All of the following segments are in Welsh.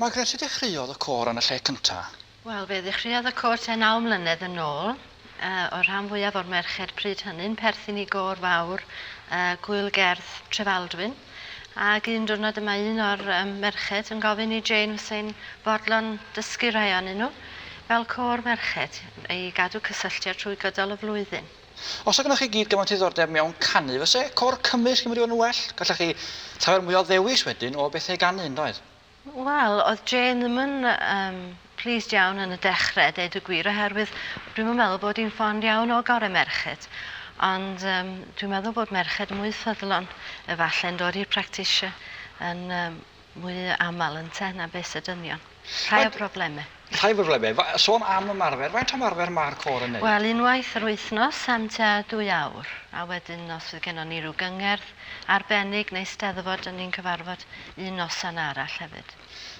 Margaret, sut dechreuodd y côr yn y lle cynta? Wel, fe ddechreuodd y côr tua naw mlynedd yn ôl. Yy, o'r rhan fwyaf o'r merched pryd hynny'n perthyn i gôr fawr yy Gŵyl Gerdd Trefaldwyn. Ac un diwrnod dyma un o'r yym merched yn gofyn i Jane fysa hi'n fodlon dysgu rhai ohonyn nhw fel côr merched i gadw cysylltiad trwy gydol y flwyddyn. Os oedd gynnoch chi gyd gymaint o ddiddordeb mewn canu, fyse côr cymysg yn mynd i fod yn well? Gallech chi llawer mwy o ddewis wedyn o bethau i ganu, yn doedd? Wel, oedd Jane ddim yn yym pleased iawn yn y dechrau, deud y gwir, oherwydd dwi'm yn meddwl bod hi'n ffond iawn o gorau merched. Ond yym dwi'n meddwl bod merched mwy ffyddlon efallai yn dod i'r practisiau yn yym mwy aml ynte na be sy dynion. Rhai o broblemau. Rhai o broblemau. Fa- Sôn am ymarfer, faint o ymarfer mae'r côr yn neud? Wel, unwaith yr wythnos am tua dwy awr, a wedyn os fydd gennon ni ryw gyngerdd arbennig neu steddfod, 'dyn ni'n cyfarfod un noson arall hefyd.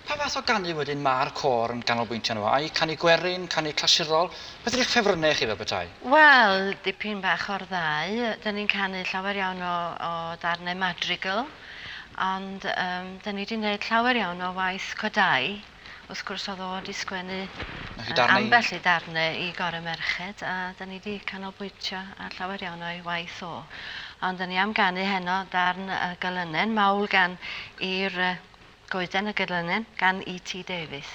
Pa fath o ganu wedyn mae'r côr yn ganolbwyntio arno fo? Ai canu gwerin, canu clasurol? Beth ydy'ch ffefrynnau chi fel petai? Wel, dipyn bach o'r ddau. 'Dyn ni'n canu llawer iawn o o ddarnau madrigal, Ond yym 'dan ni 'di neud llawer iawn o waith Kodály, wrth gwrs o'dd o 'di sgwennu yy ambell i darne i Gore Merched a 'dan ni 'di canolbwyntio ar llawer iawn o'i waith o. Ond 'dan ni am ganu heno darn y Gelynen, mawl gan i'r yy Goeden y Gelynen gan E.T. Davies.